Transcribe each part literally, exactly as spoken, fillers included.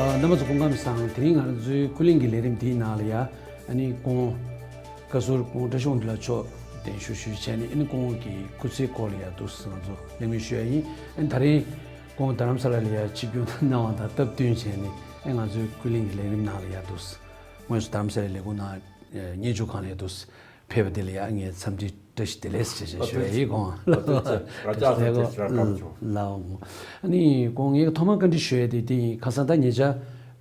རྣམ་པ་ཚོ་སྐུ་ཁམས་བཟང་། དེ་རིང་ང་རང་ཚོའི་ཀུན་གླེང་གི་ལས་རིམ་འདིའི་ནང་ལ་ཡ། ཨ་ནི་སྐུ་ངོ་བཀའ་ཟུར་སྐུ་ངོ་བཀྲ་ཤིས་དབང་འདུས་ལགས་མཆོག་གདན་ཞུ་ཞུས་བྱས་ནས། ཨ་ནི་སྐུ་ངོ་གི་སྐུ་ཚེའི་སྐོར་ལ་ཡ་འདུག་སེ་ང་ཚོ་གླེང་མོལ་ཞུ་ཡ་ཡིན། ཨ་ནི་ད་རིང་སྐུ་ངོ་རྡ་རམ་ས་ལ་ལ་ཡ་ཆིབས་བསྒྱུར་གནང་བ་དང་སྟབས་བསྟུན་བྱས་ནས། ཨ་ང་ཚོའི་ཀུན་གླེང་གི་ལས་རིམ་ནང་ལ་ཡ་འདུག་སེ། དངོས་སུ་རྡ་རམ་ས་ལའི་ལས་ཁུངས་ནང་སྙན་ཞུ་ཁང་ལ་ཡ་འདུག་སེ་ཕེབས་པ་དེ་ལ་ཡ་ངས་འཚམས་འདྲི་བཀྲ་ཤིས་བདེ་ལེགས་ཞེས་ཞུ་ཡ་ཡིན། སྐུ་ངོ་ལགས། ཨ་ནི་སྐུ་ངོ་ངས་ཐོག་མར་བཀའ་འདྲི་ཞུ་ཡ་དེ་དེ་ཡིན། ཁ་སང་ད་ཉེ་ཆར་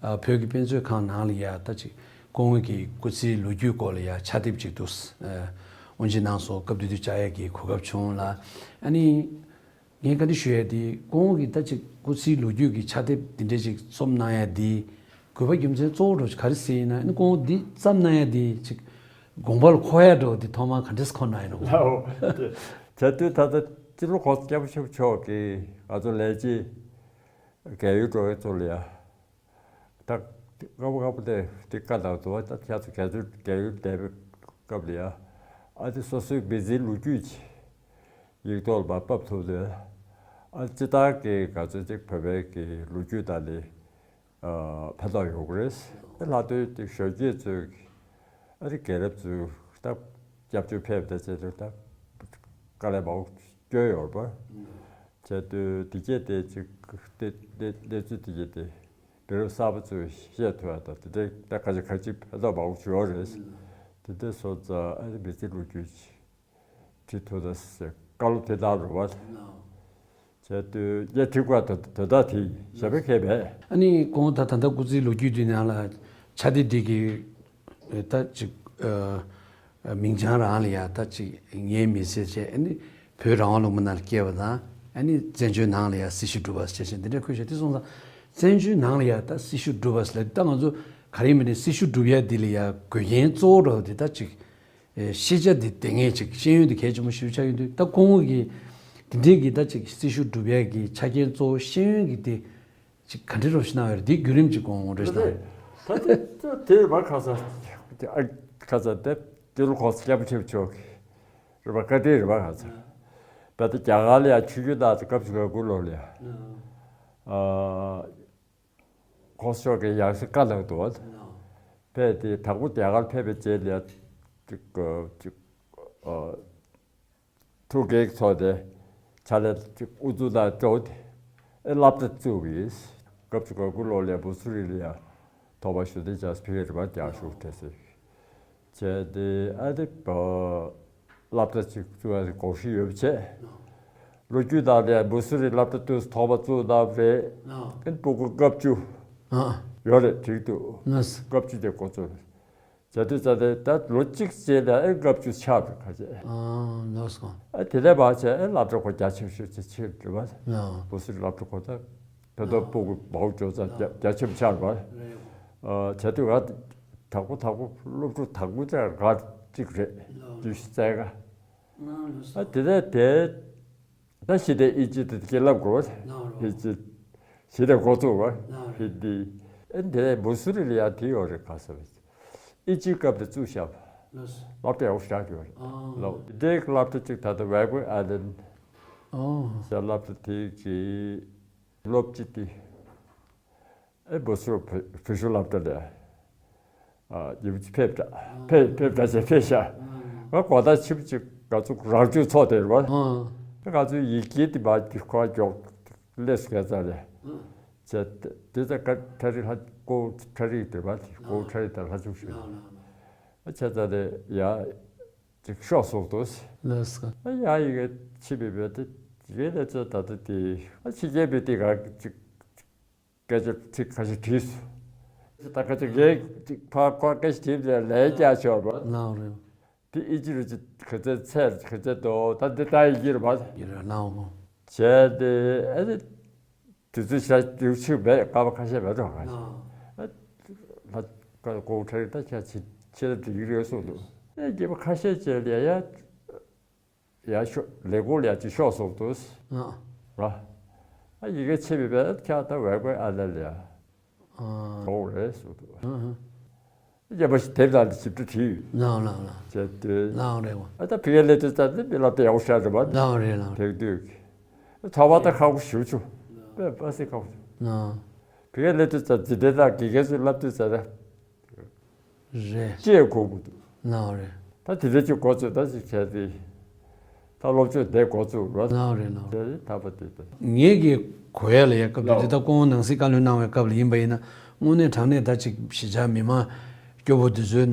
ཨ་བོད་ཀྱི་དཔེ་མཛོད་ཁང་ནང་ལ་ཡ་ད་ཅིག་སྐུ་ངོ་གི་སྐུ་ཚེའི་ལོ་རྒྱུས་སྐོར་ལ་ཡ་ཕྱག་དེབ་ཅིག་འདུག་སེ་ཨ་དབུ་འབྱེད་གནང་སོང་། སྐབས་དེ་དུས་བཅར་ཡ་གི་གོ་སྐབས་བྱུང་ལ། ཨ་ནི། ངས་བཀའ་འདྲི་ཞུ་ཡ་དེ། སྐུ་ངོ་གིས་ད་ཅིག་སྐུ་ཚེའི་ལོ་རྒྱུས་ཀྱི་ཕྱག་དེབ་འདི་འདྲ་ཅིག་རྩོམ་གནང་ཡ་དེ་དགོས་པ་རྒྱུ་མཚན་གཙོ་བོ་འདྲ་བོ་ཅིག་ག་རེ་ཟེར་ཡིན་ན། ཨ་ནི་སྐུ་ངོ་འདི་བརྩམས་གནང་ཡ་དེ་ཅིག་དགོངས་པ་ལ་འཁོར་ཡ་འདྲ་བོ་དེ་ཐོག་མར་ག་འདྲས་འཁོར་གནང་ཡིན་ནམ། ལའོ། བྱ་དུས་ད་ལྟ་སྤྱི་ལོ་གོང་ས་སྐྱབས་མགོན་ཆེན་པོ་མཆོག་གིས་ང་ཚོ་ལས་བྱེད་རྒས་ཡོལ་འགྲོ་ཡ་ཚོ་ལ་ཡ། ད་སྔ་པོ་སྔ་པོ་དེ་དེ་བཀའ་གནང་འདུག་བ། ད་ཁྱེད་ཚོ་རྒས་གཡོག་རྒས་གཡོག་བསྡད་པའི་སྐབས་ལ་ཡ། ཨ་དེ་སོ་སོའི་འབད་བརྩོན་ལོ་རྒྱུས་ཀྱི་ཡིག་ཐོག་ལ་མར་ཕབ་ཐུབ་ལ། ཨ་སྤྱིར་བཏང་གི་ང་ཚོ་ཅིག་བོད་པའི་གི་ལོ་རྒྱུས་དང་ནི་ཨ་ཕན་ཐོགས་ཡོང་གི་རེད། ཨ་ལྷག་དོན་དེ་གཞོན་སྐྱེས་ཚོས་ཨ་དེ་རྒན་རབས་ཚོས་ད་སྐྱབས་བཅོལ་ཕེབས་དེ་བྱས་དུས་ད་དཀའ་ལས་མང་པོ་སྐྱོན་ཡོད་རེད་པ། བྱས་དུས་དེ་གྱད་དེ་ཅིག་དེ་དེ་གནས་ཚུལ་དེ་གྱད་དེ་དུས་རབས་གསར་པ་ཚོས་ཤེས་ཐུབ་ཡ་དང་། དེ་འདྲའི་ད་ག་ཅིག་ག་ཅིག་ཕན་ཐོགས་མང་པོ་ཡོད་རེད། དེ་འདྲ་སོང་ཙང་ཨ་ནི་འབད་བརྩོན་ལོ་རྒྱུས་བྲིས་ཐུབ་ན་ཟེར་བཀའ་སློབ་དེ་གནང་རོགས་བྱས་དུས་ངས་བྲིས་དགོས་དོན་དག་དེ་ཡིན། གཞན་པ་གང་ཡང་མེད། ཨ་ནི་སྐུ་ངོ་ད་ད་ལྟ་སྐུ་ཚེའི་ལོ་རྒྱུས་འདི་ནང་ལ་ཕྱག་དེབ་འདི་གི་ད་ཅིག་ཨ། མིང་བྱང་རང་ལ་ཡ་ད་ཅིག་ངའི་མི་ཚེ་བྱས། ཨ་ནི་བོད་རང་དབང་ལུང་པ་ནང་ལ་སྐྱེས་པ་དང་། ཨ་ནི་བཙན་བྱོལ་ནང་ལ་ཡ་སྲི་ཞུ་སྒྲུབ་པ་བྱས་བྱས་འདི་འདྲ་བཀོད་བཞག་དེ་སོང་ཙང་བཙན་བྱོལ་ནང་ལ་ཡ་ད་སྲི་ཞུ་སྒྲུབ་པ་ཟེར་ལ། ད་ང་ཚོ་ག་རེ་ཡིན་མིན་ནས་སྲི་ཞུ་སྒྲུབ་ཡ་འདི་ལ་ཡ་དགོས་མཁན་གཙོ་བོ་འདྲ་བོ་འདི་ད་ཅིག་ཨེ་ཤེས་བྱ་འདི་དེ་ངས་ཅིག་ཤེས་ཡོན་འདི་གལ་ཆེན་པོ་ཞིག་ཆགས་ཡོང་དུས། ད་སྐུ་ངོ་གིས་འདི་འདྲའི་གི་ད་ཅིག་སྲི་ཞུ་སྒྲུབ་ཡ་གི་ཆ་རྐྱེན་གཙོ་བོ་ཤེས་ཡོན་གི་དེ་ཅིག་ག་འདྲ་རོབ་ཞིག་གནང་བ་རེད། འདིའི་བརྒྱུད་རིམ་ཅིག་དགོངས་དགོངས་འགྲོ་ཞིག་གནང་བ་རེད། ད་དེ་ད་དེ་རེད་པ། ཁ་སང་ཨ་ཁ་སང་དེ་སྤྱི་ལོ་གོང་ས་སྐྱབས་མགོན་ཆེན་པོ་མཆོག་གི་རེད་པ། བཀའ་དྲིན་རེད་པ། ཁ་སང་བལ་ཏེ་རྒྱ་གར་ལ་ཡང་ཆིབས་བསྒྱུར་གནང་སྟེ་སྐབས་བཅུ་གོ་དགུ་ལོ་ལ་ཡང་ཨ་གོང་ས་མཆོག་གིས་ཡང་སེ་བཀའ་གནང་འདུག་བ། ཕེབས་ཏེ་དང་པོ་རྒྱ་གར་ཕེབས་པའི་རྗེས་ལ་ཡང་ཅིག་ཅིག་ཨ། ཐུགས་འགན་ཚོགས་ཏེ་ཕྱག་ལས་ཅིག་དབུ་འཛུགས་གནང་འགྲོ་སྟེ་ཨེ་སློབ་གྲྭ་བཙུགས་པ་ཡིན། སྐབས་བཅུ་གོ་དགུ་ལོ་ལ་ཡ་མུ་སུ་རི་ལ་ཡ་ཐོག་མར་གཞུང་འབྲེལ་སྦྱངས། ཕ་གིར་མར་རྒྱག་ཞུགས་ཐེབས་ཟེར་བྱས་ཏེ། ཨ་ནི་བ་སློབ་གྲྭ་ཅིག་བཙུགས་ཡ་དགོངས་བཞེས་ཡོད་པ་བྱས། ལོ་རྒྱུས་ནང་ལ་ཡ་མུ་སུ་རི་སློབ་གྲྭ་དུས་ཐོག་མ་བཙུགས་གནང་བ་རེད། ཨ་ནི་སྤུ་གུ་ལྔ་བཅུ་ཡོད་རེད། འགྲིག་འདུག་ལགས་སོ། ལྔ་བཅུ་དེ་འགོ་བཙུགས་རེད། བྱས་དུས་ཙ་ནས་ད་ལོ་གཅིག་རྗེས་ལ་ཨེ་ལྔ་བཅུ་ཆགས་པའི་ཁ་ཤས། ཨ་ལགས་སོ། ཨ་དེ་ནས་མར་བྱས་ཨེ་སློབ་གྲྭ་ཁོ་རྒྱ་ཆེ་ཤོས་ཅིག་ཕྱིན་འགྲོ་བ། ལགས། མུ་སུ་རི་སློབ་གྲྭ་ཁོ་ད་ད་ལྟ་སྤུ་གུ་མང་པོ་འབྱོར་ཙང་རྒྱ་རྒྱ་ཆེན་པོ་ཆགས་པ། ཨ་བྱས་དུས་ང་དང་པོ་དང་པོ་སློབ་ཕྲུག་དང་པོ་དེ་ང་གཅིག་རེད། བདུན་ཅུ་རྩ་ལྔ། ཨ་དེ་ནས་དེ། ད་ཞི་བདེ་ཨི་ཇི་དེ་དགེ་ལབ་དགོས། ཨི་ཇི་ཞི་བདེ་འགོ་བཙུགས་པ། ཧི་ཌི། ཨེ་འདི་མུ་སུ་རི་ལ་ཡང་དེ་ཡོད་རེད། ག་ས་རེད། ཨི་ཇིའི་སྐབས་དེ་བཙུགས་བཞག་པ། སློབ་གྲྭ་ཡག་པོ་ཞིག་ཡོད་རེད། ལོ་འདིའི་སློབ་གྲྭ་གཅིག་ད་ལྟ་ཝེ་གོའི་ཨའི་ལན། ཟེར་སློབ་གྲྭ་དེ་གི་སློབ་སྤྱི་དེ། ཨེ་བུ་སུ་བུ་བུ་ཤུ་སློབ་གྲྭ་ལ་ཨ་ཡིན་ཅི་ཕེབས་འདྲ་ཕེབས་ཕེབས་འདྲ་བྱས་ཕེབས་ཤག་ང་གོ་ད་ཆིབས་ཅིག་ང་ཚོ་རང་སྐྱོང་ཚོགས་དེ་རེད་བ། ང་ཚོའི་ཡི་གེ་དེ་མ་དེ་ཁོ་མགྱོགས་སླེབས་སོང་། ཁ་ཚ་ལས་བྱས་དེ་ཚ་ཁ་ཁྲ་རིག་ལྷ་ཀོ་ཁྲ་རིག་དེ་བ་དེ་ཀོ་ཁྲ་རིག་དང་ལྷ་ཆུང་ཞུ་ཁ་ཚ་ལས་ཡ་ཅིག་ཤོག་སོང་འདུག་ལགས་སོ། ཡ་ཡི་གེ་ཆིབས་པའི་བས་དེ་ཡི་གེ་ལས་ཚ་ད་ལྟ་དེ་ཕྱི་རྒྱལ་བས་དེ་ག་ཅིག་སྐད་ཆ་ཚིག་ཁ་ཤས་དྲིས་སོང་། ད་ཁ་ཅིག་ངས་ཅིག་ཕར་ཁོ་སྐད་ཆ་དྲིས་ནས་ལན་རྒྱག་ཆོག་རོགས། ལའོ་རེད། དེ་ཨི་ཇི་རུ་ཅིག་ག་ཚད་ཚད་ག་ཚད་དོ་ད་འདི་ལྟ་ཡི་གེ་རུ་མ། ཡི་རུ་ལའོ་མོ། བྱས་ཏེ་ཨ་ནི་དུས་ཚོད་ཤ་རྒྱུག་ཆུག་མེད། སྐར་མ་ཁ་ཤས་མེད་རོགས་ག་ཨ་ལ་ཀ་ཀོ་ཁྲ་རིག་ད་ཁྱ་ཆི་ཆི་ལ་འགྲིག་རེད་གསུངས་འདུག་ཨེ་རྒྱལ་པོ་ཁ་ཤས་བྱས་ལ་ཡ། ཡར་ཤོག་ལས་ཁུངས་ལ་ཡར་ཅིག་ཤོག་སོང་འདུག་ཨ། ར། ཨ་ཡི་གེ་ཆེ་བའི་བས་ཁྱག་ད་ཝེ་ཀོའི་ཨ་ལ་ལ་ཡ། ཨ། གོ་རེད་སོང་འདུག་ཨ། རྒྱལ་པོ་ཞིག་དེབ་ལ་ཞིབ་ཕྲ་བྲིས་ཡོད། ལགས་ལགས་ལགས། བྱས་ཏེ། ལགས་རེད་བ། ཨ་ད་ཕི་གེ་ལེ་ཏི་ཙ་ནི་མི་ལ་དེ་ཡག་ཤ་རེད་བ། ལགས་རེད་ལགས་རེད། དེ་དུས་ཚོགས་པ་ད་ཁག་པོ་ཞུ་ཆུ། དཔེ་པ་སེ་ཁག་པོ། ལགས། བོད་སྐད་སླེབས་དུས་ཙམ་འཛིན་གྲྭའི་ནང་དགེ་རྒན་ཚོས་བསླབ་དུས་ཙམ་རེད། རེད། ཅེས་གོ་དགོས་འདུག་ནའོ་རེད། ད་དེ་འདྲ་ཅིག་འགོ་ཚུགས་ད་ཅིག་བྱས་ཏེ། ད་སློབ་སྦྱོང་དེ་འགོ་ཚུགས་རོགས། ནའོ་རེད་ནའོ་རེད། དེ་ཐར་པ་དེ་ད། ངེད་ཀྱི་གོ་ཡ་ལ་ཡ་སྐབས་དེ་ད་ལྟ་སྐུ་ངོ་ནང་སྲིད་བཀའ་བློན་གནང་བའི་སྐབས་ལ་ཡིན་པ་ཡིན་ན་དངོས་གནས་དྲང་གནས་ད་ཅིག་གཞིས་ཆགས་མི་མང་སྐྱོ་པོ་དེ་ཚོའི་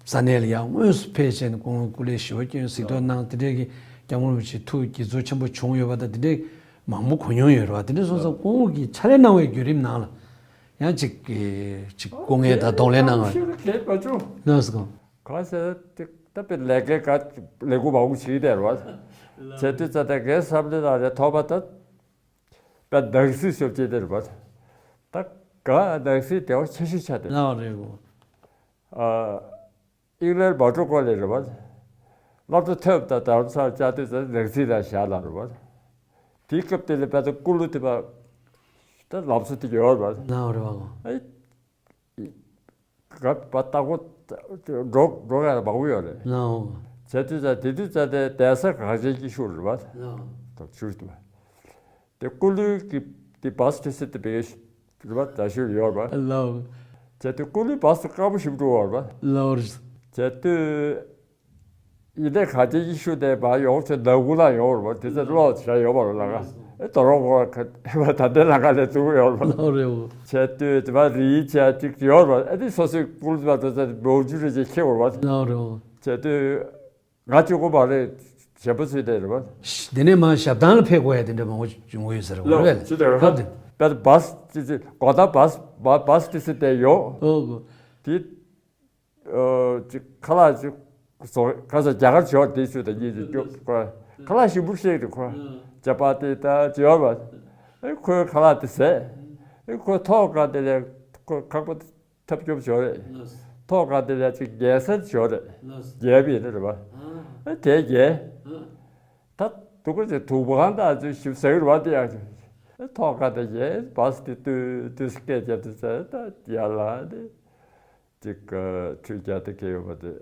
ས་གནས་ལ་ཡ་དངོས་སུ་ཕེབས་བྱས་ནས་སྐུ་ངོ་སྐུ་ལས་ཞི་བ་སྐྱོན་གཟིགས་རྟོག་གནང་དེ་འདྲས་ཀྱི་སྐྱབས་མགོན་རིན་པོ་ཆེ་ཐུགས་དགྱེས་ཚོར་ཆེན་པོ་བྱུང་ཡོད་པ་དང་དེ་འདྲས་མང་པོ་གོ་མྱོང་ཡོད་རེད་བ། དེ་འདྲས་སོང་ཙང་སྐུ་ངོ་གིས་ཕྱག་ལས་གནང་བའི་བརྒྱུད་རིམ་ནང་ལ། ཡང་ཅིག་གི་ཅིག་སྐུ་ངལ་དང་གདོང་ལེན་གནང་བ། ཤེས་པ་གལ་པ་ཅུང་། ལགས་སོ། གང་ཟེར་ཏེ་ད་དཔེ་ལས་ཀའི་ག་ལས་འགུལ་མང་པོ་བྱེད་བསྡད་རེད་བ། བྱས་དུས་ཙ་ད་གའི་བསམ་བློ་ནང་ལས་ཐོག་པ་ད་དཔེ་ནང་སྲིད་ཤོབ་བྱེད་བསྡད་རེད་བ། ད་ག་ནང་སྲིད་དེ་བ་ཆེ་ཤོས་ཆགས་བསྡད་རེད། ལགས་རེད་གོ། ཨ། ཨིང་ལན་མ་འགྲོ་གོང་ལས་རེད་བ། སློབ་གྲྭ་ཐོན་པ་དང་རྡ་རམ་ས་ལ་བཅར་དུས་ཙམ་ནང་སྲིད་ལ་བཞག་ལ་རེད་བ། དེའི་སྐབས་དེ་ལ་དཔེ་ད་སྐུ་ལུས་དེ་བ། ད་ལམ་སྲོལ་དེ་ཡོད་རེད་བ། ལའོ་རེད་བ། ཨེ། ག་པ་ལྟ་སྐོར་འགྲོ་འགྲོ་ཡ་མང་པོ་ཡོད་རེད། ལའོ། བྱས་དུས་ཙམ་དེ་དུས་ཙམ་དེ་གདན་ས་གངས་ཅན་སྐྱིད་གཤོངས་རེད་བ། ལའོ། ད་ཆུ་དུ་བ། དེ་སྐུ་ལུས་ཀྱི་དེ་བཱས་ཏི་སི་དེ་བེད་རེད་བ། ད་ཞུ་ཡོད་རེད་བ། ལའོ། བྱས་དུས་སྐུ་ལུས་བཱས་དཀར་པོ་ཞིག་འགྲོ་བ་རེད་བ། ལའོ། བྱས་དུས་ཡིན་ནའི་གངས་ཅན་སྐྱིད་གཤོངས་དེ་བ་ཡོང་ཚེ་ནང་ཁུལ་ལ་ཡོང་རེད་བ། དེ་ཚེ་གློག་ཞག་ཡོད་པ་རེད་ལ་ང་། ཨེ་དོ་རོང་གོ་ད་ལྟའི་ལམ་ཁ་ལས་ཐུག་ཡོད་རེད་བ། ལའོ་རེད་བ། བྱས་དུས་དེ་བ་རིའི་ཆ་གཅིག་ཡོད་རེད་བ། ཨེ་དེ་སོ་སོའི་སྐུ་ལུས་བ་དེ་ཚེ་མོག་ཇུ་རེ་ཅིག་ཁེ་བ་རེད་བ། ལའོ་རེད་བ། བྱས་དུས། ང་གཅིག་པོ་མ་རེད། གཞན་པ་ཚོས་བལྟས་རེད་བ། དེ་ནས་མ་ཞབས་ཐང་ལ་ཕེབས་དགོས་ཡ་དེ་འདྲ་མང་པོ་བྱུང་གི་ཡོད་ཟེར་བ་ལོ་རེད་བས། ཅི་ལྟར་སྐབས་དེ། དཔེར་བཱས་ཅི་ཅི་གོ་ད་བཱས་བ་བཱས་ཏི་སི་དེ་ཡོད། ཨོ་གོ། དེ། ཨོ་ཅི་ཁ་ལག་ཅི་བཟོ་ཁ་ས་རྒྱ་གར་ཇོར་དེ་ཚོས་ད་གཉིས་ཅི་སྐྱོ་ཁ་ལག་ཞིམ་པོ་ཤེས་རེད་ཁོ། ཇ་པ་ཏི་ད་ཇོར་བ། ཨེ་ཁོའི་ཁ་ལག་དེ་ཟས། ཨེ་ཁོའི་ཐོག་ཁ་དེ་ལས་ཁོ་ཁག་པ་ཐབས་སྐྱོ་པོ་ཞོ་རེད། ལགས། ཐོག་ཁ་དེ་ལ་ཅིག་རྒྱལ་སར་ཞོ་རེད། ལགས། རྒྱལ་པོ་ཡིན་ནི་རེད་བ། ཨ། ཨ་དེ་རྒྱལ། ཨ། ད་དུ་ག་ཅིག་དུག་པ་གང་དག་ཅིག་ཞིབ་ཟེར་བ་དེ་ཡང་ཅིག་ཐོག་ཁ་དེ་རྒྱལ་བ་སི་དེ་ཏུ་ཏུ་སི་སྐད་རྒྱབ་དུ་ཟེར་ད་ཡར་ལ་དེ་ཅིག་ཁྲུས་རྒྱག་དེ་སྐད་ཡོད་པ་དེ།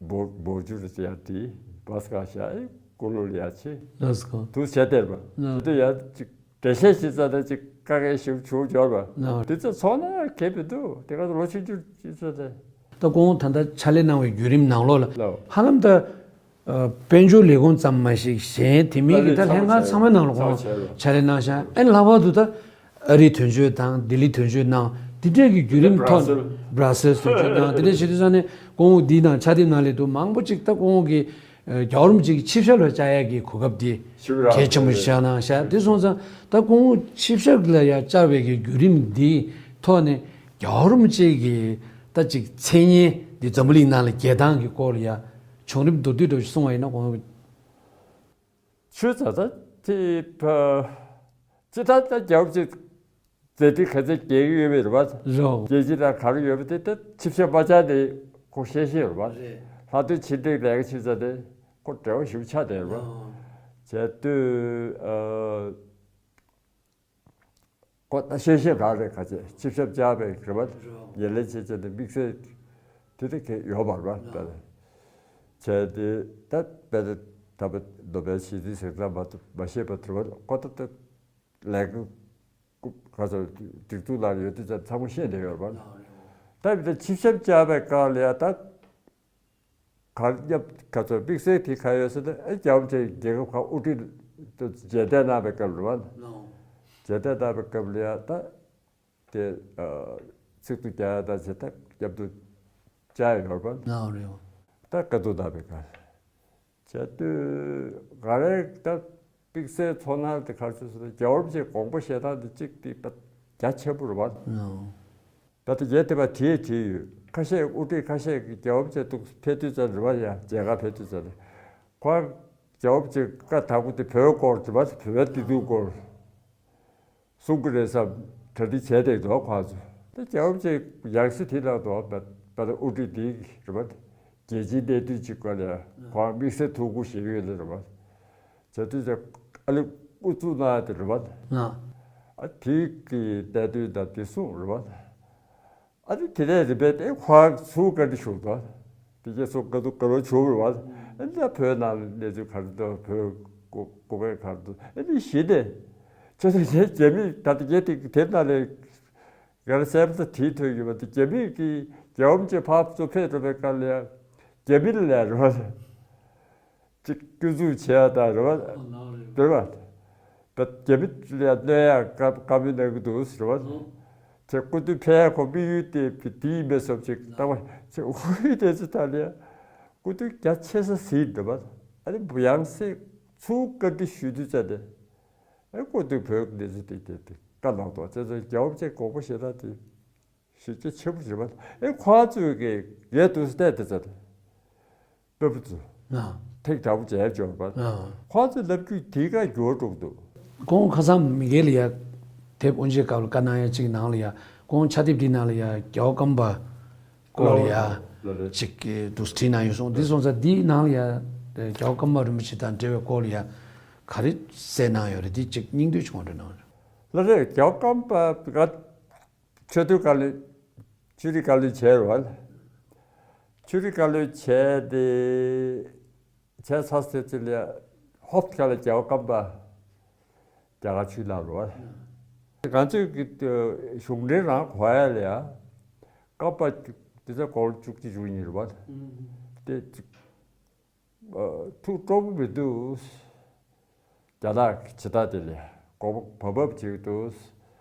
འབོ་འབོ་ཆུ་རུ་ཡར་དེ་བ་སི་ཀ་ཤ་ཨེ་ཀུ་ལུ་ལ་ཡར་ཆེ། ལགས་སོ། དུ་བྱས་དེར་བ། ལགས། དེ་ཡར་ཅིག་འགྲེལ་བཤད་ཞིག་རྩ་དང་ཅིག་དཀའ་ངལ་ཞིག་བྱུང་འབྱོར་བ། ལགས། དེ་ཚོ་ཚོགས་ན་གལ་མི་འདུག་དེ་ག་ལོ་ཆུང་ཆུང་ཅིག་ཚོ་དེ། ད་ཁོང་ད་ལྟ་ཕྱག་ལས་གནང་བའི་བརྒྱུད་རིམ་ནང་ལོགས་ལ། ལགས། ཧ་ལམ་ད། ཨ། དཔལ་འབྱོར་ལས་ཁུངས་ཙམ་མ་ཞིག་གཞན་དེ་མིན་གྱི་ད་ལྷན་ཁང་ཚང་མའི་ནང་ལ་ཁོང་ཕྱག་ལས་གནང་ཤག་ཨེ་ལྷག་པར་དུ་ད། ཨ་རིའི་དོན་གཅོད་དང་ལྡི་ལིའི་དོན་གཅོད་གནང་། དེ་འདྲས་ཀྱི་བརྒྱུད་རིམ་ཐོག་བྷ་ར་སེལ་དོན་གཅོད་གནང་། དེ་འདྲས་བྱེད་དུས་ཙང་ནས་སྐུ་ངོ་འདིའི་ནང་ཕྱག་དེབ་ནང་ལས་དུ་མང་པོ་ཅིག་ད་སྐུ་ངོ་གི་རྒྱལ་བ་རིན་པོ་ཆེ་གི་ཆིབས་ཞབས་ལ་བཅར་ཡག་གི་གོ་སྐབས་དེ་ཞུ་རག་གལ་ཆེན་པོ་ཞིག་བཞག་གནང་ཤག་དེ་སོང་ཙང་ད་སྐུ་ངོ་ཆིབས་ཞབས་ལ་ཡང་བཅར་བའི་གི་བརྒྱུད་རིམ་འདིའི་ཐོག་ནས་རྒྱལ་བ་རིན་པོ་ཆེ་གི་ད་ཅིག་མཚན་སྙན་འདི་འཛམ་བུ་གླིང་ནང་ལ་རྒྱས་སྟངས་ཀྱི་སྐོར་ལ་ཡང་བྱུང་རིམ་མདོར་བསྡུས་འདྲ་ཞིག་གསུང་བ་ཡིན་ན་སྐུ་ངོ། ཆོས་ཚ་ཚ་དེ་ཕ། ཅི་ད་ལྟ་རྒྱལ་བ་ཅིག་མཛད་འཕྲིན་ག་ཚད་རྒྱས་ཀྱི་ཡོད་མེད་རེད་བ། རོ། རྒྱལ་སྤྱི་དང་ག་རེ་ཡོད་པ་དེ་ད་ཆིབས་ཞབས་མ་བཅར་ནས་ཁོ་ཤེས་ཤེས་རེད་བ། རེད། ལྷག་དོན་ཕྱི་འབྲེལ་ལས་ཀ་བྱེད་ས་དེ་ཁོ་འབྲེལ་བ་ཞིབ་ཆགས་བསྡད་རེད་བ། རོ། བྱས་དུས་ཨ། ཁོ་ད་ཤེས་ཤེས་རང་རེད་ག་ཅེ་ཆིབས་ཞབས་བཅར་བའི་རེད་བ། རོ། ཡན་ལན་ཆེ་ཆེ་དེ་དམིགས་བསལ་དེ་དེ་གས་ཡོད་པ་རེད་བ། རོ། བྱས་ཏེ་ད་དཔེ་ད་ད་བ་ནོ་བེལ་ཞི་བདེའི་གཟེངས་རྟགས་མ་ཐོབ་མ་ཤེས་པ་དེ་རེད་བ། ཁོ་ད་ད་ལས་ཀ་ཀུ་ག་ཚོད་སྒྲིག་འཛུགས་ལ་ཡོད་དུས་ཙམ་ཚང་མ་ཤེས་བསྡད་ཡོད་རེད་བ། ད་བི་ད་ཆིབས་ཞབས་བཅར་བའི་སྐབས་ལ་ཡ་ད། གར་བརྒྱབ་ག་ཚོད་དམིགས་བསལ་དེ་ག་ཡོད་ཟེར་ན་ཨེ་རྒྱལ་བ་ཆེ་རྒྱལ་ཁབ་ཁག་དབུ་ཁྲིད་དུ་མཇལ་འཕྲད་གནང་བའི་སྐབས་ལ་བ། ལོ། མཇལ་འཕྲད་གནང་བའི་སྐབས་ལ་ཡ་ད་དེ་ཚིག་ཏུ་རྒྱག་ཡ་ད་ཇི་ལྟར་རྒྱབ་ཏུ་བཅར་ཡོད་པ། ལོ་རེད། ད་བཀའ་བསྡུ་གནང་བའི་སྐབས་བྱས་དུས་ག་རེ་ད། དམིགས་བསལ་ཚོར་སྣང་དེ་ག་རེ་ཟེར་ན་རྒྱལ་བ་རིན་པོ་ཆེའི་དགོངས་པ་བཞེས་སྟངས་དེ་གཅིག་དེ་རྒྱ་ཆེན་པོ་རེད་བ། ད་ལྟ་རྒྱལ་དེ་བ་དེའི་དེ་ཡོད་ཁ་ཤས་དབུ་ཁྲིད་ཁ་ཤས་ཀྱིས་རྒྱལ་བ་རིན་པོ་ཆེ་ཐུག་ཕེབས་དུས་ཙམ་རེད་བ། ཡང་མཇལ་ཁ་ཕེབས་དུས་ཙམ་རེད། ཁོ་རྒྱལ་བ་རིན་པོ་ཆེ་བཀའ་དང་པོ་དེ་བོད་སྐོར་རེད་བ། བོད་པའི་བདེ་སྡུག་སྐོར་གསུང་གི་རེད་བསམ་གྲ་སྒྲིག་བྱས་བསྡད་འདུག་ཁོ་ཚོ། ད་རྒྱལ་བ་རིན་པོ་ཆེ་ཡང་སྲིད་དེ་ལ་འདུག་བ། ད་ལྟ་དབུ་ཁྲིད་དེ་རེད་བ། རྒྱལ་སྤྱིའི་གནད་དོན་གཅིག་སྐོར་ལ་ཁོ་དམིགས་བསལ་ཐུགས་ཁུར་བཞེས་ཀྱི་ཡོད་ལེ་རེད་བ། བྱས་དུས་ཙམ་ཨ་ལི་དབུ་བཙུགས་གནང་དེ་རེད་བ། ཨ་དེ་གི་གནད་དོན་དང་དེ་གསུངས་རེད་བ། ཨ་ནི་དེ་ནས་རིམ་པས་དེ་ཁོ་ཚུར་བཀའ་འདྲི་ཞུ་དོ། དེ་གས་ཚུར་བཀའ་བསྡུ་བཀའ་ལོ་ཞུ་རེད་བ། ཨ་ནི་ད་བོད་ནང་གནས་ཚུལ་ག་རེ་འདུག་བོད་སྐུ་སྐུ་ངལ་ག་རེ་འདུག་ཨ་ནི་གཞི་ནས་ཁྱེད་ཚོ་རྒྱ་རྒྱ་མི་ད་ལྟ་རྒྱ་དེ་དེ་ནང་ནས་ ག་རེ་སེམས་ལ་དྲིས་ཐོས་ཡོད་པ་དེ། རྒྱ་མི་གིས་རྒྱལ་བ་རིན་པོ་ཆེ་ཕར་ཚུར་ཕེབས་འགྲོ་བའི་སྐབས་ལ་ཡང་རྒྱ་མི་ལ་ཡང་རེད་བ། ཅིག་སྐྱོན་འཛུགས་བྱས་ཡ་དང་རེད་བ། རེད་བ། ད་རྒྱ་མི་ལ་ཡང་གནོད་ཡ་བཀའ་བཀའ་མོལ་གནང་གི་འདུག་ཟེར་བ། ཅིག་སྐུ་དུས་ཕེབས་ཡ་ཁོ་དམིགས་ཡུལ་དེ་དེ་ཡིན་པས་སོགས་ཅིག་ལྟ་བ་ཅིག་འུ་ཡུལ་དེ་ཚོ་ད་ལ་ཡང་སྐུ་དུས་རྒྱ་ཆེ་ས་ཟིན་འགྲོ་བ། ཨ་ནི་ཡང་སེ་ཚུར་བཀའ་འདྲི་ཞུ་དུས་ཙམ་དེ། ཨེ་སྐུ་དུས་བོད་ཀྱི་གནས་ཚུལ་དེ་དེ་དེ་བཀའ་གནང་དོ། ཅེས་སོགས་རྒྱལ་བ་རིན་པོ་ཆེ་དགོངས་པ་བཞེས་ན་དེ་གཞི་རྒྱ་ཆེན་པོ་རེད་པ། ཨེ་ཁོ་ཚོས་ཀྱི་ངས་དུས་སུ་བལྟས་དེ་ཚར་དཔོན་པོ་ཚོ་ཐེངས་དྲག་པོ་མཇལ་འབྱོར་པ། ཁོ་ཚོས་ལབ་རྒྱུ་དེ་ག་འགྱུར་བ་འགྲོ་གི་འདུག་ཁོང་ཁ་སང་མི་སྒེར་ལ་ཡ་དེབ་དབུ་འབྱེད་སྐབས་ལ་བཀའ་གནང་ཡ་གཅིག་ནང་ལ་ཡ་ཁོང་ཕྱག་དེབ་འདི་ནང་ལ་ཡ་རྒྱལ་བ་ཀརྨ་པ་སྐོར་ལ་ཡ་ལ་ལ་ཅིག་གི་འདུག་བྲིས་གནང་ཡོད་སོང་། འདི་སོང་ཙང་འདིའི་ནང་ལ་ཡ་རྒྱལ་བ་ཀརྨ་པ་རིན་པོ་ཆེ་དང་འབྲེལ་བའི་སྐོར་ལ་ཡ་ག་རེ་གསལ་གནང་ཡོད་རེད། འདི་ཅིག་སྙིང་བསྡུས་བྱུང་བ་འདྲ་གནང་རེད། ལ་རེད། རྒྱལ་བ་ཀརྨ་པ་ང་ཆོས་དོན་བཀའ་བློན། ཆོས་རིག་བཀའ་བློན་བྱས་རེད་བ། ཆོས་རིག་བཀའ་བློན་བྱས་ཏེ་བྱས་ཚར་ཟེར་ཚེ་ལ་ཧོབ་ཁ་ལ་རྒྱལ་བ་ཀརྨ་པ་རྒྱ་གར་ཆུ་ལ་རུ་བ། ང་ཚོས་ཀྱི་གཞུང་འབྲེལ་རང་གོ་ཡ་ལ་ཡ་ཀརྨ་པ་དེ་ཚོ་སྐོར་བཅུ་གཅིག་བཅུ་གཉིས་རུ་བ། དེ་ཐུགས་སྤྲོ་པོ་མི་འདུག་རྒྱ་ནག་གི་བྱེད་སྟངས་དེ་ལ་དགོངས་པ་བབ་བབ་བྱེད་ཀྱི་འདུག་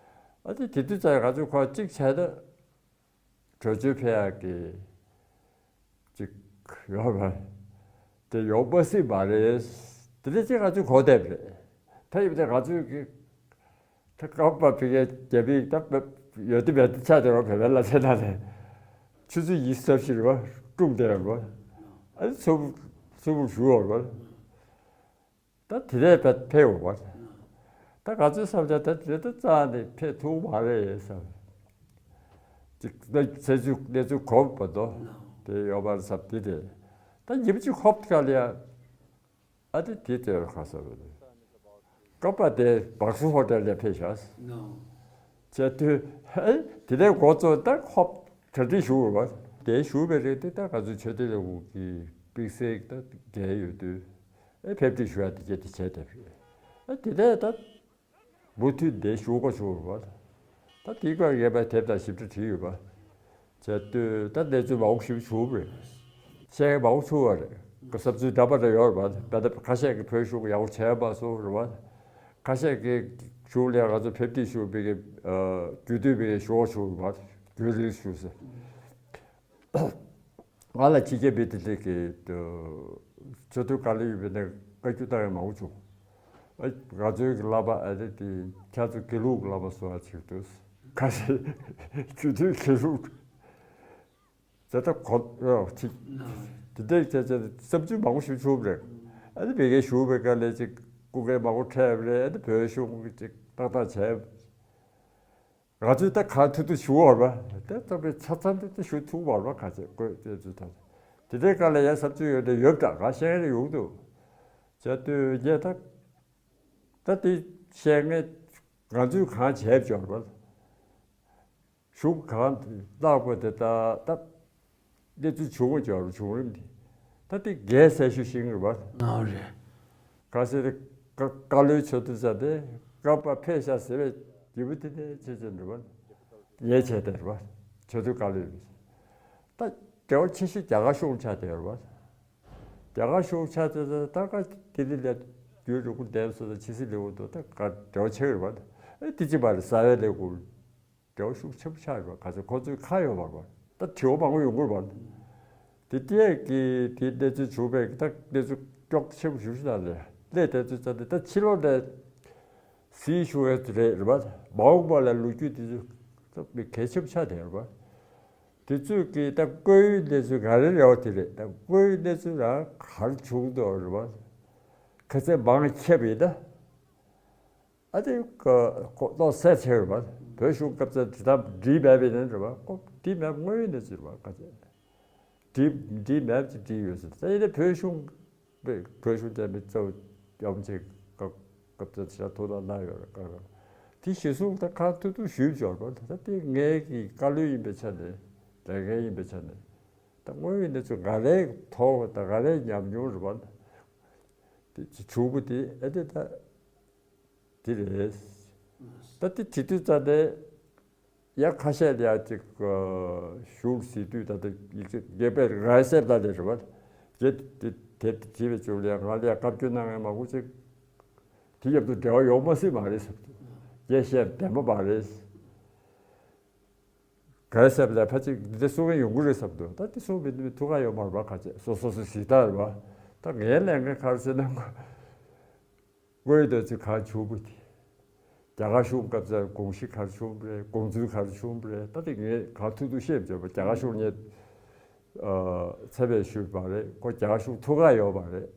ཨ་ཙི་དེ་དུས་ཙང་ང་ཚོས་ཁོ་གཅིག་བྱས་ན། བྲོས་བྱོལ་ཕེབས་ཡག་གི་ཅིག་ཡོད་རེད། དེ་ཡོང་མ་སྲིད་པ་རེད། དེ་ནས་ཅིག་ང་ཚོས་གོ་བསྡད་པ་རེད། ད་ཡིན་པ་དེ་ང་ཚོས་ཀྱི་ད་ཀརྨ་པ་ཕ་གིའི་རྒྱ་མིའི་ད་ཡོད་དུས་མེད་དུས་ཆགས་བསྡད་རོགས། བོད་པའི་བླ་ཆེན་ནང་ནས་ཆུ་ཚོད་ཉི་ཤུ་རྩ་བཞི་རེད་བ། སྐྲུངས་བསྡད་ཡོད་རེད་བ། ཨ་ནི་ཚུར་ཚུར་བཞུགས་ཡོད་རེད་བ། ད་དེ་ནས་ཕེབས་ཕེབས་འོང་བ། ད་ང་ཚོའི་བསམ་འཆར་ད་དེ་ད་རྩ་ནས་ཕེབས་ཐུབ་མ་རེད་བསམ། ཅིག་ད་ཚེ་ཚུལ་གནས་ཚུལ་གོམས་པ་དོ། དེ་ཡོད་མ་རེད་བསམ། དེ་དེ་ད་ཉིན་གཅིག་ཧོབ་ཁ་ལ་ཡ། ཨ་དེ་དེ་ལྟོས་ར་ཁ་ས་བ་རེད། ཀརྨ་པ་དེ་བག་སུ་ཧོ་ཊེལ་ལ་ཕེབས་ཤག་བྱས་དུས་ཨེ་དེ་ནས་འགོ་བཙུགས་ད་ཧོབ་གྲ་སྒྲིག་ཞུ་དགོས་པ། དེ་ཞུ་བའི་རིང་དེ་ད་ང་ཚོའི་ཆོས་དད་ལས་ཁུངས་ཀྱི་དམིགས་བསལ་ད་འགན་ཡོད་དུས། ཨེ་ཕེབས་སྒྲིག་ཞུ་ཡ་དེ་གྱད་དེ་བྱས་བསྡད་པ་རེད། ཨེ་དེ་ནས་ད་མུ་མཐུད་དེ་ཞུ་དགོས་བྱུང་བ། ད་དེའི་སྐབས་ངས་ཕར་དེབ་དང་ཞིབ་ཕྲ་བྲིས་ཡོད་པ། བྱས་དུས་ད་གནས་ཚུལ་མང་པོ་ཞིག་བྱུང་བ་རེད། བཤད་མཁན་མང་པོ་བྱུང་བ་རེད། བསམ་ཚུལ་འདྲ་མི་འདྲ་ཡོད་རེད་པ། ད་ལྟ་ཁ་ཤས་ཀྱིས་བོད་གཞུང་ཡག་པོ་བྱས་མ་སོང་རེད་པ། ཁ་ཤས་ཀྱིས་གཞུང་ལ་ང་ཚོ་ཕེབས་སྒྲིག་ཞུ་བའི་གི་རྒྱུན་མཐུད་པའི་ཞུ་བ་ཞུ་བ་རྒྱུན་རིང་ཞུ་ཟེར། ང་ལ་ཕྱི་རྒྱལ་མི་སྡེ་ལས་ཀྱི་ཆོས་དོན་བཀའ་བློན་ཡིན་པའི་ནས་བཀའ་བཀྱོན་བཏང་ཡ་མང་པོ་བྱུང་། ཨ་ང་ཚོའི་གི་བསླབ་པ་ཨ་ནི་དེ་ཁྱེད་ཚོ་དགེ་ལུགས་ཀྱི་བསླབ་པ་བཟོ་བ་ཅིག་འདུག་ཁ་ཤས་ཆོས་དོན་དགེ་ལུགས་ད་ལྟ་གོ་ཅིག་དེ་འདྲའི་བྱས་བྱས་བསམ་ཚུལ་མང་པོ་ཞིག་བྱུང་བ་རེད། ཨ་ནི་མི་སྒེར་ཞུ་བའི་སྐབས་ལ་ཅིག་སྐུ་མཁན་མང་པོ་འཕྲད་པ་རེད། ཨ་ནི་བོད་གཞུང་གི་ཅིག་ཏག་ཏག་བྱས། ང་ཚོས་ད་གང་ཐུབ་ཐུབ་ཞུ་བར་བ། ད་ལྟ་བའི་ཆ་ཚང་དེ་ད་ཞུ་ཐུབ་བར་བ་ག་ཚད་དགོས་དེ་ཚོ་ད། དེ་འདྲའི་སྐབས་ལ་ཡ་བསམ་ཚུལ་ཡོད་དེ་ཡོད་ད་ག་བཤད་ཡོང་འདུག་བྱས་དུས་ངས་ད་ད་དེ་བཤད་མཁན་ང་ཚོས་གང་བྱས་བྱོར་བ། གཞུང་གང་བརླག་པ་དེ་ད་ད། གནས་ཚུལ་བྱུང་བ་འབྱོར་བྱུང་རིམ་དེ། ད་དེ་རྒྱལ་སྲས་ཞུ་ཤིང་རེད་བ། ཨ་རེད། ག་ཟེར་ཏེ་བཀའ་བཀའ་བློན་ཆོས་དོན་ས་དེ་བཀའ་པ་ཕེབས་ཤག་ཟེར་བའི་རྒྱུ་བུ་དེ་ནས་ཆེ་ཆེ་འགྲོ་བ། ངས་བྱས་ཏེ་རེད་བ། ཆོས་དོན་བཀའ་བློན་ཡིན། ད་འབྲེལ་བ་ཆེ་ཤོས་རྒྱ་གར་གཞུང་ཆགས་བསྡད་རེད་བ། རྒྱ་གར་གཞུང་ཆགས་བསྡད་ད་ད་ག་དེ་དེ་ལས་རྒྱུན་རིང་པོ་འདེམས་སོང་ད་ཕྱི་སྲིད་ལས་ཁུངས་དུ་ད་ག་འབྲེལ་བ་ཆེ་རེད་བ། ཨེ་དེ་ཅི་བ་རེད་གསང་བའི་ལས་ཁུངས། འབྲེལ་བ་ཤུགས་ཆེན་པོ་ཆགས་ཡོད་པ་ག་ཚོད་ཁོ་ཚོའི་ཁ་ཡོད་པ་རེད། ད་དྲི་བ་མང་པོ་ཡོང་གི་རེད་པ། དེ་ལྟས་ཀྱི་དེ་གནས་ཚུལ་བྱུང་བས་ད་གནས་ཚུལ་ཀྱོག་ཆེན་པོ་ཞུ་ཞུ་ན་ལས་ལས་དེ་ཚོ་ཙམ་དེ་ད་ཕྱི་ལོགས་ནས་གཟིགས་ཞུ་ཡས་དེ་རེད་རེད་པ། མ་འོངས་པ་ལ་ལོ་རྒྱུས་དེ་ཚོ་ད་མི་གལ་ཆེན་པོ་ཆགས་བསྡད་རེད་པ། དེ་ཚོས་ཀྱི་ད་བཀོད་ཡུལ་གནས་ཚུལ་ག་རེ་རེད་པ་དེ་རེད། ད་བཀོད་ཡུལ་གནས་ཚུལ་རང་ག་རེ་བྱུང་འདུག་རེད་པ། ཁ་ཚན་མང་ཁྱབ་ཡིན་ད། ཨ་དེ་ཀ་ཀོ་ལོ་སེ་ཆེ་བ། བོད་གཞུང་སྐབས་ཚ་དེ་དག་བྲིས་མེད་པའི་ནང་རེད་བ། ཀོ་བྲིས་མེད་དངོས་ཡོད་གནས་ཚུལ་རེད་བ་ཁ་ཆེ། བྲིས་བྲིས་མེད་ཀྱི་བྲིས་ཡོད་ཟེར། ད་ཡིན་ན་བོད་གཞུང་བོད་གཞུང་དེ་མི་གཙོ་བོ་ཡོམ་ཆེ་སྐབས་སྐབས་ཚ་དེ་དག་ཐུགས་ལ་གནང་ཡོད་རེད་ཀ་ར། དེ་གཞི་བཟུང་ད་ཁ་ཐུག་ཐུག་ཞུས་འབྱོར་བ་ད་དེ་ངའི་གི་བཀའ་བློན་ཡིན་པའི་ཆ་ནས་ལས་འགན་ཡིན་པའི་ཆ་ནས་ད་དངོས་ཡོད་གནས་ཚུལ་ང་རའི་ཐོག་ད་ང་རའི་ཉམས་མྱོང་རེད་བ། དེ་བྱུང་བ་དེ་ཨ་དེ་ད། དེ་རེད། ད་དེ་དེ་དུས་ཙམ་ནས་ ཡ་ཁ་ཤས་ལ་ཡ་ཅིག་ཞུགས་ཟེར་དུས་ད་ལྟ་ཡིག་ཆ་རྒྱས་པའི་རྒྱས་གསལ་ད་ལས་རེད་བ། རྒྱས་དེ་དེ་བྲིས་པའི་ཅུང་ལ་ཡ་ང་ལ་ཡ་བཀའ་བཀྱོན་གནང་མཁན་མང་པོ་ཅིག་དེ་རྒྱབ་ཏུ་འབྲེལ་བ་ཡོང་མ་སྲིད་མ་རེད་བསམ་འདུག་རྒྱས་བཤད་བདེན་པ་མ་རེད། གལ་སྲིད་ལ་ཕལ་ཆེར་འདི་གསུང་མཁན་ཡོང་གི་རེད་བསམ་འདུག་ད་དེ་གསུང་མི་འདུག་ཐུགས་ཁག་ཡོད་མ་རེད་བ། ཁ་ཆེ་སོ་སོ་སོ་ཟིག་ད་རེད་བ། ད་ངའི་ལས་འགན་ག་རེ་ཟེར་ན། དངོས་ཡོད་བདེན་ཚིག་གང་བྱུང་བུ་དེ། རྒྱ་གར་གཞུང་སྐབས་སུ་དགོངས་གཞི་ག་རེ་བྱུང་བ་རེད། དགོངས་ཚུལ་ག་རེ་བྱུང་བ་རེད། ད་དེ་ངས་གང་ཐུབ་ཐུབ་བཤད་མི་ཆོག་པ། རྒྱ་གར་གཞུང་ངས་ཚད་པས་ཞུས་པ་རེད། ཁོ་རྒྱ་གར་གཞུང་ཐུགས་ཁག་ཡོད་པ་རེད།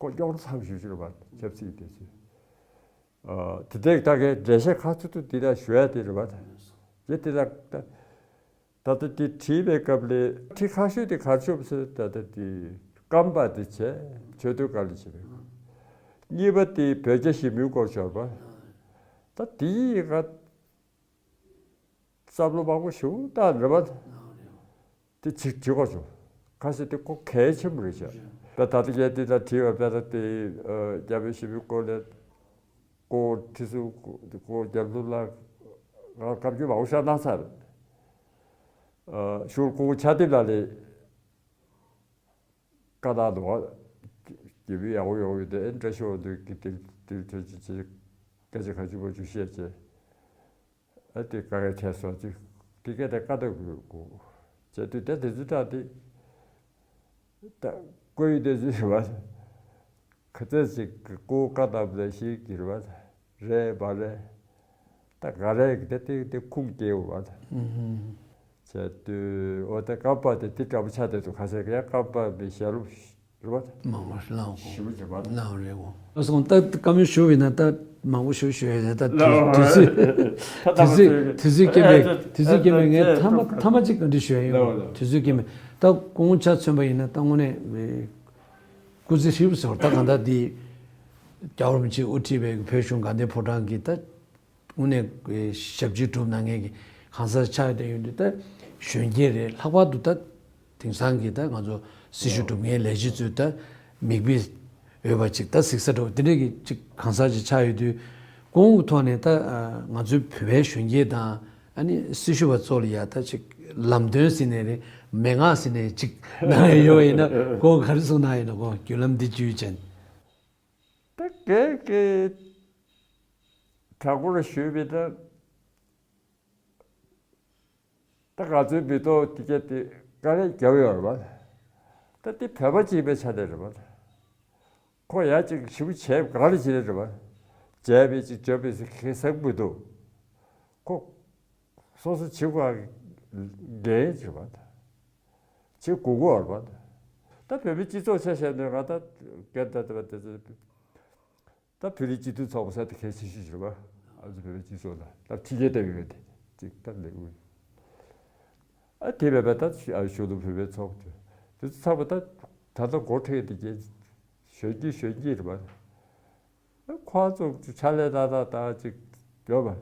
ཁོ་སྐྱོར་ཚབས་ཞུ་ཞུ་རེད་པ། ཆབ་སྲིད་དེ་ཚོས། དེ་དེ་ད་གའི་འགྲེལ་བཤད་གང་ཐུབ་ཐུབ་དེ་ད་ཞུ་ཡ་དེ་རེད་པ། དེ་དེ་ད་ད། ད་ལྟ་དེ་བྲིས་པའི་སྐབས་ལ་ཁྲིད་ཁ་ཤོས་དེ་གར་ཆོབ་ཟེར། ད་ལྟ་དེ་རྐང་པ་དེ་བྱས་ཆོས་དོན་བཀའ་ལ་བྱེད་པའི། གཉིས་པ་དེ་བོད་རྒྱ་ཞི་མོལ་སྐོར་ཤོར་བ། ད་དེ་ཡི་ག་བསམ་བློ་མང་པོ་ཞིག་བཏང་རེད་པ། དེ་གཅིག་བྲིས་དགོས་བྱུང་། ཁ་ཤས་དེ་ཁོ་གལ་ཆེན་པོ་རེད་ཤག་ད་ད་ལྟ་གལ་དེ་ད་བྲིས་པ་དཔེ་ད་དེ་རྒྱ་བོད་ཞི་མོལ་སྐོར་ལ། ཁོ་ཁྲི་ཟུར་ཁོ་རྒྱབ་ལྷུ་ལ་ང་བཀའ་བཀྱོན་མང་པོ་བཞག་གནང་ཚར། ཞུ་ཁོ་ཕྱག་དེབ་ལ་ལས་བཀའ་བཏང་འདུག་རྒྱ་བོད་ཡག་པོ་ཡོང་ཡོད་དེ། ཨེ་བཀྲ་ཤིས་འོང་དུས་ཀྱི་དེ་དེ་ཐོས་ཅི་ཅི་སྐད་ཆ་ག་ཅི་པོ་ཅིག་བཤད་ཅེ། ཨ་དེ་དཀའ་ངལ་འཕྲད་སོང་ཅིག་དེ་སྐད་དེ་བཀའ་ཐོག་གི་གོ་བྱས་དུས་དེ་དེ་ཚོ་དྲག་དེ། ད་བཀོད་ཡིག་དེ་ཚོ་ཞུ་བ། ཁ་ཚད་ཅིག་གི་ཀོ་ཀ་ཏབ་ལ་ཤིག་གི་རེད་བ། རེད་པ་རེད། ད་ག་རེ་གི་དེ་དེ་དེ་ཁུངས་སྐྱེལ་བ། བྱས་དུས་འོ་དེ་རྐང་པ་དེ་དེ་འདྲ་པོ་ཆགས་བསྡད་འདུག་ཁ་ཤས་ཀྱིས་རྐང་པ་མི་ཞལ་ལུ་རེད་བ། མང་པོ་ལའོ་ཞུ་བ་རེད་བ། ལའོ་རེད་བ། ཨ་སོང་ད་བཀའ་མོལ་ཞུ་བས་ན་ད་མང་པོ་ཞུ་ཞུ་ཡ་ད་དུས་ཚོད་དུས་ཚོད་དུས་ཚོད་སྐྱེལ་བས་དུས་ཚོད་སྐྱེལ་བས་ངས་ཐ་མ་ཐ་མ་གཅིག་ག་འདྲི་ཞུ་ཡ་ཡོད། དུས་ཚོད་སྐྱེལ་བས་ད་སྐུ་ངོ་ཆ་མཚོན་པ་ཡིན་ན་ད་དངོས་གནས་སྐུ་ཚེ་ཧྲིལ་པོ་ཟེར་བ་ད་གང་ལྟར་འདི་རྒྱལ་བ་རིན་པོ་ཆེས་དབུ་ཁྲིད་པའི་བོད་གཞུང་དགའ་ལྡན་ཕོ་བྲང་གི་ད་དངོས་གནས་ཞབས་ཕྱི་སྒྲུབ་གནང་མཁན་གྱི་གང་ཟག་ཆགས་ཡོད་དེ་ཡོད་དུས་ད་གཞོན་སྐྱེས་རེད། ལྷག་པར་དུ་ད་དེང་སང་གི་ད་ང་ཚོ་སྲི་ཞུ་སྒྲུབ་མཁན་ལས་བྱེད་ཚོས་ད་མིག་དཔེ་འོས་པ་ཅིག་ད་གཟིགས་ས་འདྲ་བོ་དེ་འདྲས་ཀྱི་ཅིག་གང་ཟག་ཅིག་ཆགས་ཡོད་དུས་གོང་གི་ཐོག་ནས་ད་ང་ཚོའི་བོད་པའི་གཞོན་སྐྱེས་དང་ཨ་ནི་སྲི་ཞུ་བ་ཚོ་ལ་ཡ་ད་ཅིག་ལམ་སྟོན་ཟེར་ནའི་རེད། མན་ངག་ཟེར་ནའི་ཅིག་གནང་ཡ་ཡོད་པ་ཡིན་ན་ཁོང་ག་རེ་གསུངས་གནང་ཡོད་ན། ཁོང་བརྒྱུད་ལམ་འདི་བརྒྱུད་བྱས། ད་གལ་གལ་དྲང་པོར་ཞུས་པའི་ད་ད་ང་ཚོའི་མི་ཐོག་དེ་ག་དེ་དཀའ་ལས་བརྒྱབ་ཡོད་རེད་པ། ད་དེ་བོད་པ་གཅིག་པའི་ཆ་ནས་རེད་པ། ཁོ་ཡ་གཅིག་ཞིབ་བྱས་ག་རེ་བྱས་རེད་པ། བྱས་པའི་ཅིག་བརྗོད་པའི་ཟེར་མཁན་ཟེར་མི་འདུག་ཁོ་སོ་སོ་བྱེད་དགོས་འགན་ཡོད་པ། བྱེད་དགོས་ཀྱི་ཡོད་རེད་པ། ད་བོད་མིའི་སྤྱི་ཚོགས་ཆ་བཞག་ནས་ང་ད་སྐད་ད་ད་ད་ད་ད་བོད་རིགས་སྤྱི་མཐུན་ཚོགས་པ་ཟེར་དེ་གལ་ཆེ་ཤོས་ཤིག་རེད་པ། ཨ་ཚོ་བོད་པའི་སྤྱི་ཚོགས་ལ་ད་ཁྲི་ཀའི་ལྟ་བུ་ཡོད་དེ་ཅིག་ད་ལེགས་འོས། ཨ་དེ་བས་པ་ད་ཨ་ཞུ་དུ་བོད་པའི་ཚོགས་དེ་དེ་ཚོ་ཚང་མ་ད་ད་ལྟ་འགོ་ཁྲིད་དེ་རྒྱལ་གཞོན་སྐྱེས་གཞོན་སྐྱེས་རེད་པ། ཁོ་ཚོ་ཕྱག་ལས་ད་ད་ད་ཅིག་ཡོད་པ།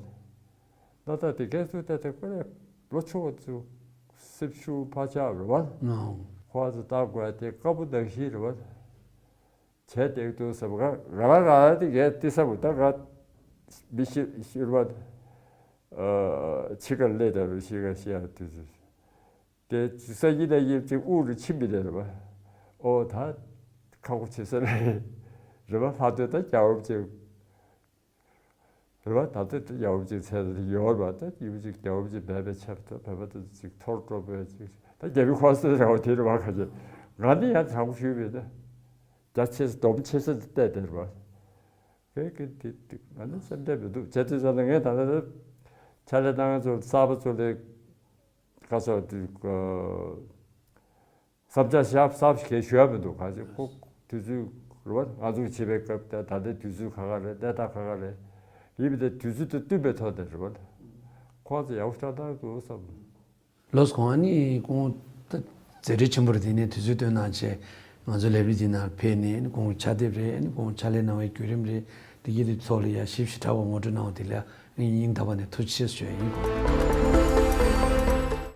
ད་ད་དེ་གས་སུ་ད་དེ་ཁོ་ལས་ལོ་ཆུང་བ་ཚོ་སེམས་ཤུགས་འཕར་ཆག་རེད་པ། ཁོ་ཚོ་ལྟ་དགོས་དེ་དཀའ་པོ་ནང་བཞིན་རེད་པ། བྱས་བསྡད་འདུག་ཟེར་བ་ག་ར་ར་དེ་གས་དེ་ས་བུ་ད་ག་མི་ཤི་ཤི་རུ་བ་ཕྱི་ག་ལས་ད་རུ་ཤི་ག་ཤི་ཡ་དེ་ཚོ་དེ་ས་ཡི་ད་ཡི་ཅིག་དབུགས་རུ་ཕྱིན་པ་རེད་པ། ཨོ་ད་ཁག་པོ་བྱེད་ས་རེད་རེད་པ། ལྷ་དོན་ད་རྒྱལ་བ་ཅིག་རེད་པ། ད་ལྟ་དེ་ཡག་པོ་ཅིག་ཚད་དེ་ཡོད་རེད་པ། ད་ཡག་པོ་ཅིག་རྒྱལ་བ་ཅིག་བས་པའི་ཆབ་ཏུ་བས་པ་དེ་ཅིག་ཐོར་སྤྲོ་པོའི་ཅིག་ད་རྒྱལ་པོའི་ཁོ་སེ་རེད་པ། དེ་རེད་པ། ཁ་ཅིག་ང་ནི་ཡང་དྲང་པོ་ཞུས་པས་ན་རྒྱ་ཆེ་ས་སྡོམ་ཆེ་ས་དེ་བལྟས་དེ་རེད་པ། ཁོས་ཀྱི་དེ་དེ་ང་ནི་སེམས་ཁྲལ་མི་འདུག་བྱས་དུས་ཙམ་ན་ངས་ད་ལྟ་ཕྱག་ལས་གནང་མཁན་ཚོ་གསར་པ་ཚོ་ལས་ཁ་ཚོ་དེ་བསམ་འཆར་ཞབས་གསར་ཞིག་གས་ཞུ་ཡ་མི་འདུག་ག་ཚོད་ཁོ་དུས་ཚོད་རེད་པ། ང་ཚོ་བྱེད་པའི་སྐབས་དེ་ད་ལྟའི་དུས་ཚོད་ག་ག་རེད། གནས་སྟངས་ག་ག་རེད། ཡིན་པ་དེ་དུས་ཚོད་དང་བསྟུན་པའི་ཐོག་ནས་རེད་པ། ཁོང་ཚོ་ཡག་པོ་ཞིག་གནང་དགོས་བསམ། ལོས་ཁོང་ཨ་ནི་ཁོང་ད་མཛད་རིམ་ཆེན་པོ་རེད། དེ་ནས་དུས་ཚོད་བཏོན་གནང་བྱས་ང་ཚོ་ལས་རིམ་འདི་ནང་ཕེབས་ནས་ཨ་ནི་ཁོང་ཕྱག་དེབ་རེད། ཨ་ནི་ཁོང་ཕྱག་ལས་གནང་བའི་བརྒྱུད་རིམ་རེད། དེ་གི་དེ་ཚོ་ལ་ཡ་ཞིབ་ཞིབ་ཕྲ་བ་ངོ་སྤྲོད་གནང་བ་དེ་ལ་ཨ་ནི་སྙིང་ཐག་པ་ནས་ཐུགས་རྗེ་ཆེ་ཞུ་ཡ་ཡིན།